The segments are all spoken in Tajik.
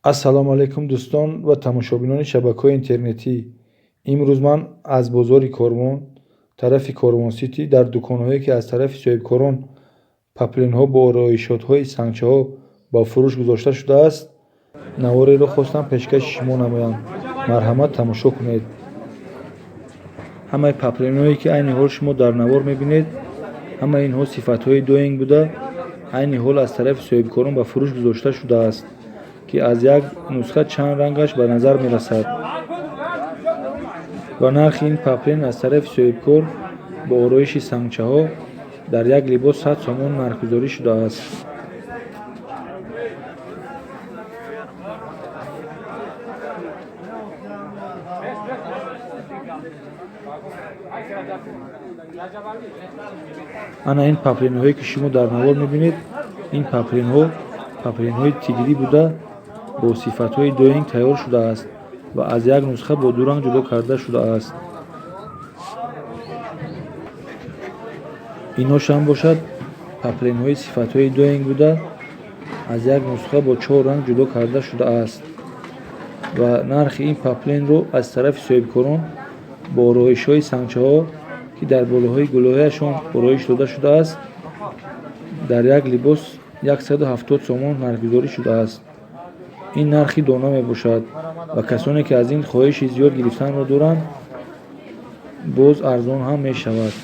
Ассалому алайкум, дӯстон ва тамошобинони шабакаҳои интернетӣ. Имрӯз ман аз бозори Корвон, тарафи Корвон-Сити, дар дуконҳое, ки аз тарафи соҳибкорон паплинҳо бо ороишотҳои сангчаҳо ба фурӯш гузошта шудааст, навореро хостам пешкаши шумо намоям. Марҳамат, тамошо кунед. Ҳамаи паплинҳое, ки айни ҳол шумо дар навор мебинед, ҳамаи инҳо сифатҳои доинг буда, айни ҳол аз тарафи соҳибкорон ба фурӯш гузошта шудааст, ки аз як нусха чанд рангаш ба назар мерасад. Ва нархи ин паплин аз тарафи соҳибкор бо ороиши сангчаҳо дар як либос 100 сомон нархгузорӣ шудааст. Ана ин паплинҳое, ки шумо дар навор мебинед, ин паплинҳо паплинҳои тигрӣ буда, бо сифатҳои доинг тайёр шудааст ва аз як нусха бо ду ранг ҷудо карда шудааст. Иношам бошад паплинҳои сифатҳои доинг буда, аз як нусха бо чор ранг ҷудо карда шудааст ва нархи ин паплинро аз тарафи соҳибкорон бо ороишҳои сангчаҳо, ки дар болоҳои гулоҳияшон ороиш дода шудааст, дар як либос 170 сомон нархгузорӣ шудааст. Ин нархи дона мебошад ва касоне, ки аз ин хоҳиши зиёд гирифтанро доранд, боз арзон ҳам мешавад.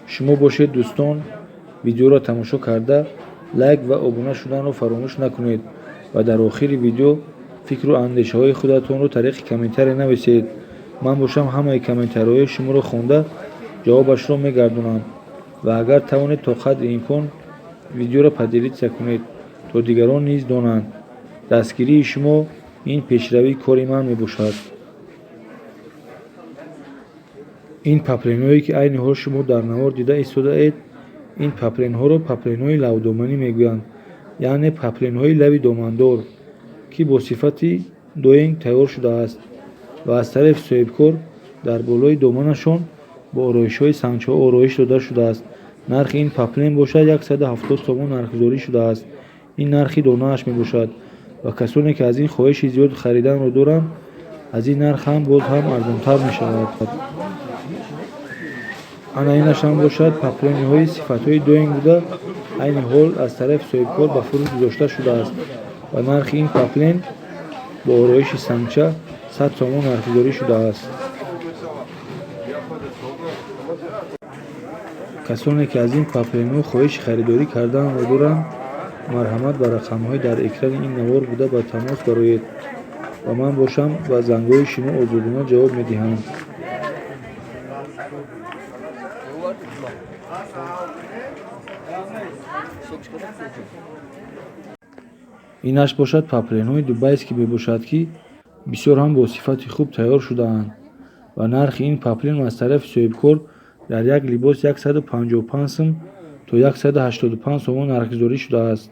Шумо бошед, дӯстон, видеоро тамошо карда, лайк ва обуна шуданро фаромӯш накунед ва дар охири видео фикру андешаҳои худатонро тариқи комментария нависед. Ман бошам, ҳамаи комментариҳои шуморо хонда, ҷавобашро мегардонам ва агар тавонед, то қадри имкон видеоро поделиться кунед, то дигарон низ донанд. Дастгирии шумо ин пешравии кори ман мебошад. Ин паплинҳое, ки айни ҳол шумо дар навор дида истодаед, ин паплинҳоро паплинҳои лавдоманӣ мегӯянд, яъне паплинҳои лави домандор, ки бо сифати доинг тайёр шудааст ва аз тарафи соҳибкор дар болои доманашон бо ороишҳои сангчаҳо ороиш дода шудааст. Нархи ин паплин бошад 170 сомон нархгузорӣ шудааст. Ин нархи донааш мебошад ва касоне, ки аз ин хоҳиши зиёд хариданро доранд, аз ин нарх ҳам боз ҳам арзонтар мешавад. Ана инашам бошад паплинҳои сифатҳои доинг буда, айни ҳол аз тарафи соҳибкор ба фурӯш гузошта шудааст ва нархи ин паплин бо ороиши сангча 100 сомон нархгузорӣ шудааст. Касоне, ки аз ин паплинҳо хоҳиши харидорӣ карданро доранд, марҳамат, ба рақамҳои дар экрани ин навор буда ба тамос бароед ва ман бошам, ба зангҳои шумо озодона ҷавоб медиҳам. Инаш бошад паплинҳои дубайский мебошад, ки бисёр ҳам бо сифати хуб тайёр шудаанд ва нархи ин паплин аз тарафи соҳибкор дар як либос 155 сум то 185 сомон нархгузорӣ шудааст.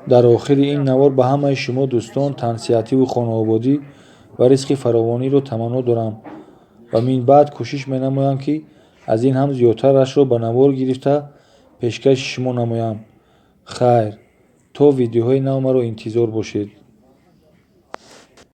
Дар охири ин навор ба ҳамаи шумо дӯстон тансиҳативу хонаободӣ ва ризқи фаровониро таманно дорам ва минбаъд кӯшиш менамоям, ки аз ин ҳам зиёдтарашро ба навор гирифта пешкаши шумо намоям. Хайр, то видеоҳои нав маро интизор бошед.